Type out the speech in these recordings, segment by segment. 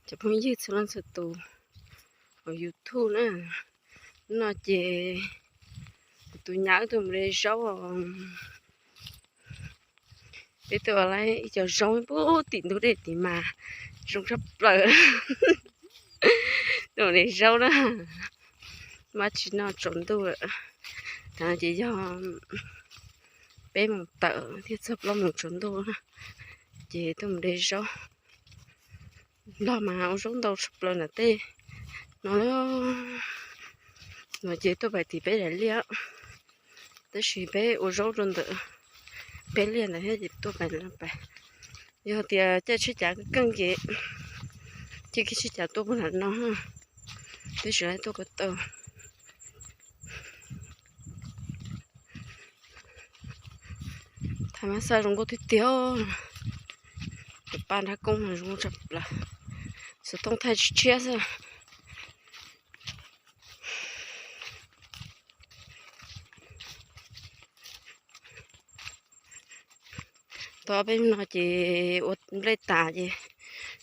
Cov phooj ywg txhua leej txhua tus hauv YouTube na, hnub no ces kuv tus nyab wb tuaj mus de zaub. Peb tuaj ua ib co zaub pub tim ntug dej tim mas zoo tshaj plaws. Tuaj mus de zaub na, mab tsis noj tsaus ntuj lawm. Tam no ces yog peb moos tawm thiaj txog plaub moos tsaus ntuj na, ces tuaj mus de zaub. Nplog mas ua zaub ntau tshaj plaws ntawm tej no. No ces tuaj pais tim peb daim liaj, tab sis peb ua zaub rau ntawm peb liaj ntawd thiab ces tuaj pais pais. Yog tias caij tsheb cav keej ces caij kiag tsheb cav tuaj puag nram no, tab sis tuaj ko taw. Thaij mab xaj zoo nkauj tiag tiag. Cov paj nrab koob no zoo nkauj tshaj plaws. Xov tooj thaij tshiab tshiab xwb. Tau ob peb hnub no ces ua nplej tas ces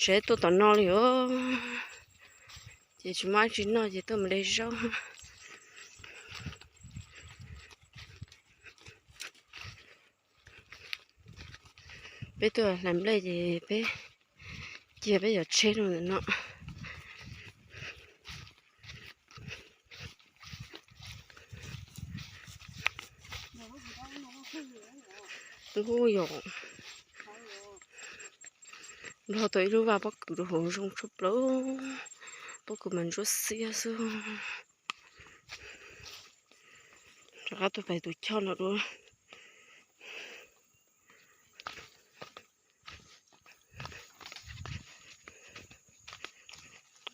tsis tuaj tom no li os. Ces tsis muaj dab tsi noj ces tuaj mus de zaub. Peb tuaj hlais nplej ces peb cia peb cov tsheb rau ntawm no. Ub yom, nplog tau ib lub vaj pob kws rau hauv zoo tshaj plaws. Pob kws mas ntsuab xiab xwb. Rov qab tuaj pais tus choj no dua.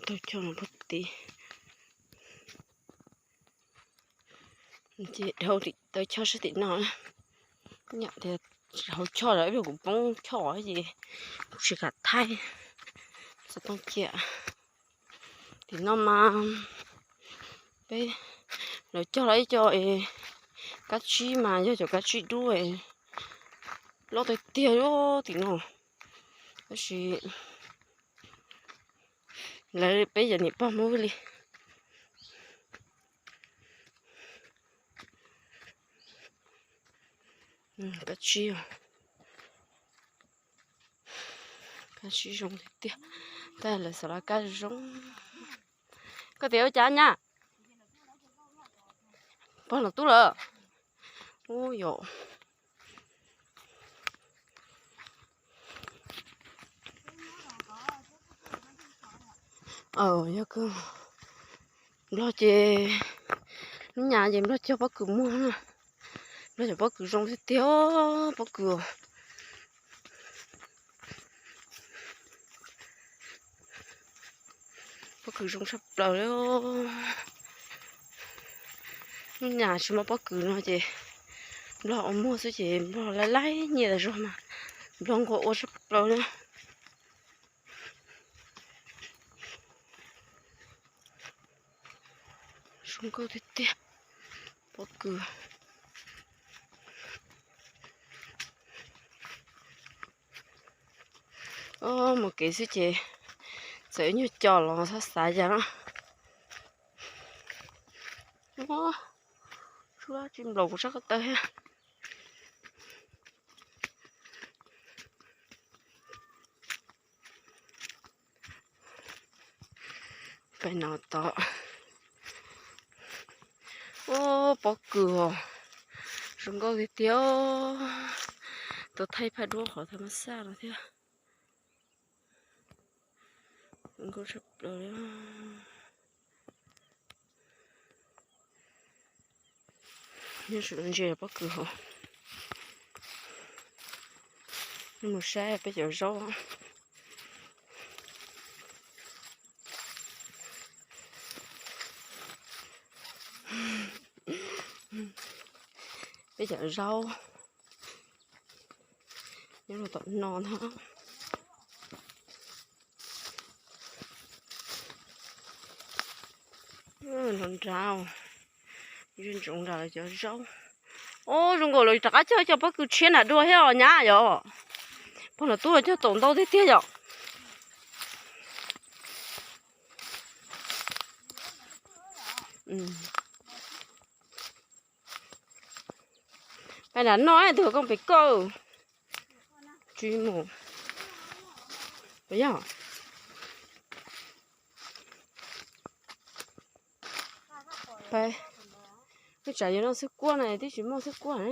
Tau choj no puag tim, ces dhau tau choj sab tim no. Nyam tias hauv choj lawm ib pliag kuv poob choj ces kuv tsis kam thaij xov tooj cia. Tim no mas peb, lawv cog lawm ib co es kab tsib mas yog cov kab tsib dub es loj tiag tiag li tim no. Tab sis lawv peb cov niam pog Hmoob li. Kab tsib, kab tsib zoo tiag tiag. Tab lawv xav lawv kab zoo. Koj tias ua cas nyab? Pog los tub lawm. Ub yom. Yog kawg. Nplog ces lub nyam ces nplog cog pob kws muag na. Nplog cov pob kws zoo tiag tiag, pob kws, pob kws zoo tshaj plaws li. Lub nyam tsis muaj pob kws no ces nplog ua muag xwb ces nplog laib laib nyiaj tas zog mas nplog nquag ua tshaj plaws li. Zoo nkauj tiag tiag, pob kws. Mus kev xwb ces txawm ib nyuag co los txhob xav cas na. Ua, tshuab tsis nplaum kuv sab ko taw thiab. Pem no tod. Ub, pob kws os, zoo nkauj tiag tiag. Tau thaij phaj duab qhov thaij mab xaj no thiab. Zoo nkauj tshaj plaws li. Nyob saum no ntsia pob kws hauv. Mus saib peb cov zaub. Peb cov zaub nyob rau tom no ntag. Nrov nrad, ntsoov nrad lawv cov zaub. Ub, zoo nkaus lawv rov qab cog cov pob kws tshiab nram dua thiab os nyab yom. Pog los tub los cog tau ntau tiag tiag yom. Pais nram no tus koj pem koj. Tsis mus. Puas yog? Pais, wb tsam yuav noj xwb kuab na, twb tsis muaj xwb kuab na.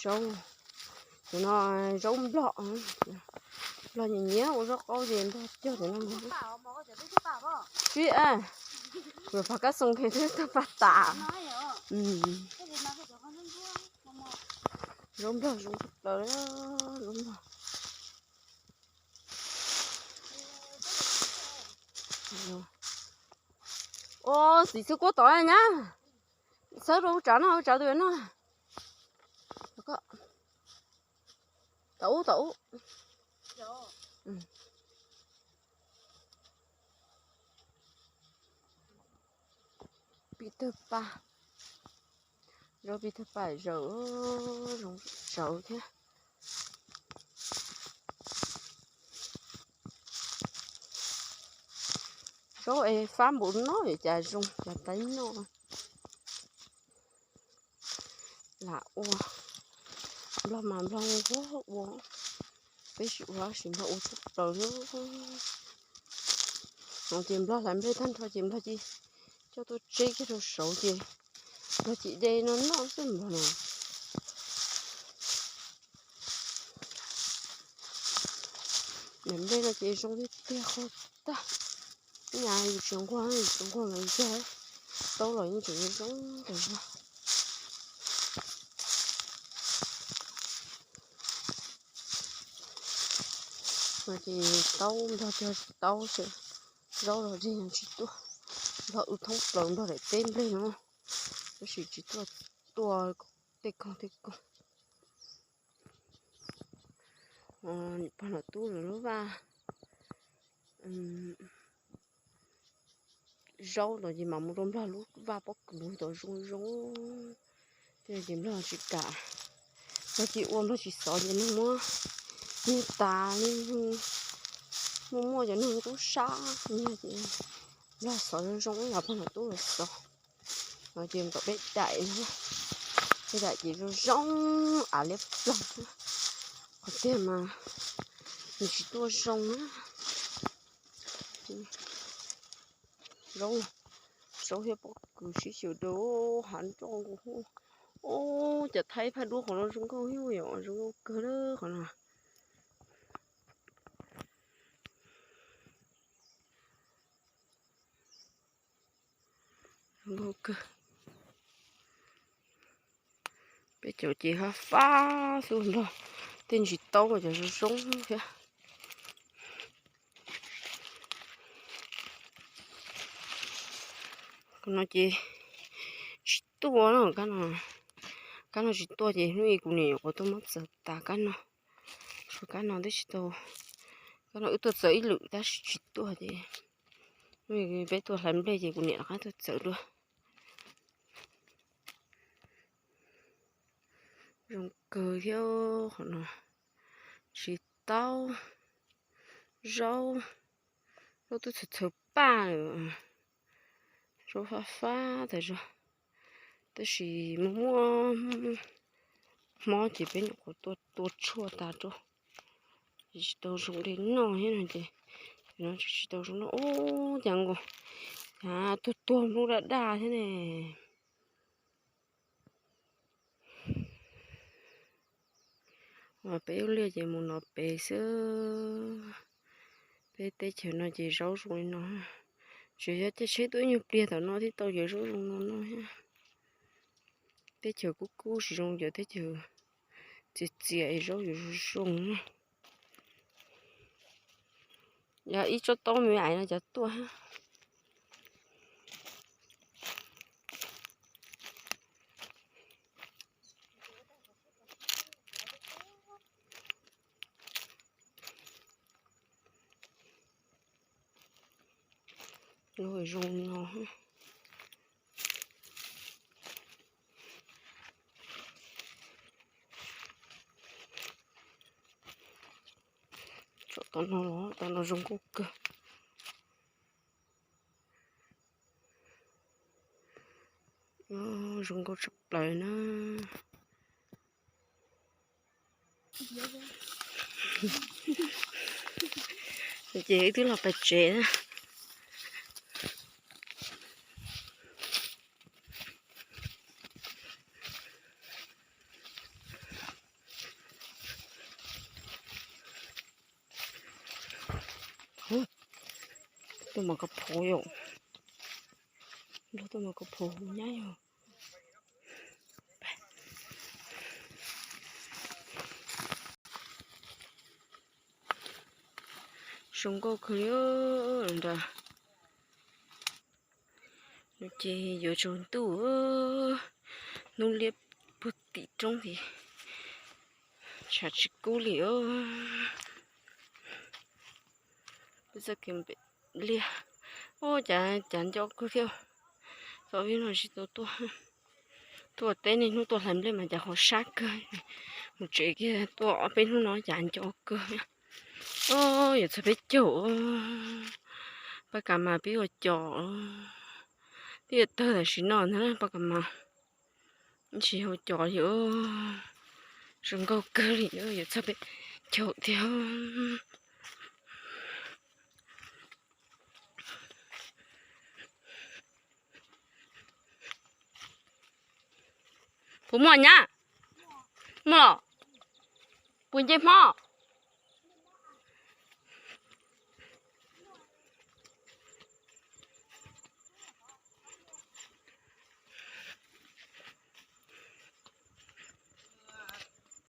Zaub, cov no zaub nplog, nplog nyiam nyiam ua zaub qaub ces nplog cog cov no. Sib, yuav pab kab xoo pem twb tau pab tas. Zaub nplog zoo tshaj plaws, zaub nplog. Ua txiv xwb kuab tod nyab. Txhawb rau ub tsav no, ub tsav tus no. Tom ub, tom ub. Pib tawg paj, zaub pib tawg paj zaws, zoo sawv thiab. Zaub es fab npaum no cas zoo cas tais noj. Lam ua, nplog mas nplog ua, ua, peb sim ua sim nplog ua tshaj plaws li. No ces nplog hlais nplej tag nrho ces nplog cia coj tuaj tseb kiag rau saud ces nplog cia de no noj xwb nplog no. Hlais nplej no ces zoo tiag tiag qhov tag. Nyab yus tsis nquag, yus tsis nquag mas yog taub los yeej tseem zoo zoo tas zog. No ces taub nplog cog tsis taub xwb, zaub los zeeg tsis tuaj. Nplog wb thoob plaws nplog daim teb nplej no, tab sis tsis tuaj, tuaj tej koog tej koog. Pog nom tub lawv lub vaj zaub no ces mam mus rau nplog lub vaj pob kws tod zoo zoo. Tej no ces nplog tsis kam, nplog cia ua nplog tsis xov ces nplog muab nyiag tas li, muaj muaj cov nplog tub sab nyiag ces nplog xov zoo zoo ib yam pog nom tub lawv xov. No ces mus tom peb daim no, peb daim ces zoo zoo av liab ploog, qhov tiag mas nws tsis tuaj zoo na. Zaub, zaub thiab pob kws sib xyaw rau hav nroj nkaus. Ub, cas thaij phaj duab qhov no zoo nkauj thiab yom, zoo nkauj kawg li qhov no. Zoo nkauj kawg. Peb caug ces hab fab xwb nplog, tej ntsis taub cov zoo zoo thiab. Qhov no ces tsis tuaj no, kab no tsis tuaj ces hnub ib kuv niam nyuam qhuav tuaj muab txawv tas kab no. Tshuav kab no twb tsis tau, kab no wb tuaj txawv ib lwm tab sis tsis tuaj ces hnub ib peb tuaj hlais nplej ces kuv niam rov qab tuaj txawv dua. Zoo kawg thiab qhov no, tsis taub, zaub, zaub twb txhawv txhawv paj lawm, zaub fab fab tas zog, tab sis muaj muaj hmo ces peb nyuam qhuav tuaj tua tshuaj tas rau, tsis tau zoo de noj thiab no ces, no tsis tau zoo noj ub cas nkaus, cas tuag tuag nplub daj daj thiab ne. Peb ub liaj ces mus no pem xwb. Peb teb chaws no ces zaub zoo li no, tsuas yog caij tsheb tuaj ib nyuag pliag tom no thiaj tau cov zaub zoo no no thiab. Teb chaws kub kub tsis zoo cov teb chaws txias txias es zaub yuav zoo zoo na. Yog ib tsob taub me me ais no cov tuaj. Zoo no. Tsom tau no los tau no zoo nkauj kawg. Zoo nkauj tshaj plaws na. Ces wb twb los pais tsev na. Tuaj mas koj phuv yom. Nrog tuaj mas koj phuv nyab yom. Zoo nkauj kawg li nrad. Ces yuav tsaus ntuj, hnub liab puag tim roob tid, tshav tsis kub li. Peb txoj kev liaj, o, cas, cas nco kawg thiab. Thaum ub no tsis tau tuaj, tuaj teb niaj hnub tuaj hlais nplej mas cas qhov sab kawg. Mus tsev kiag tuaj ob peb hnub no cas nco kawg. O, yuav txog peb caug, Paj Kas Mas pib ua cos, pib ua tawg tam sim no ntag Paj Kas Mas. Tsis ua cos li, zoo nkauj kawg li, yuav txog peb caug thiab. Puas muaj nyab? Muaj los? Puas nce hmo?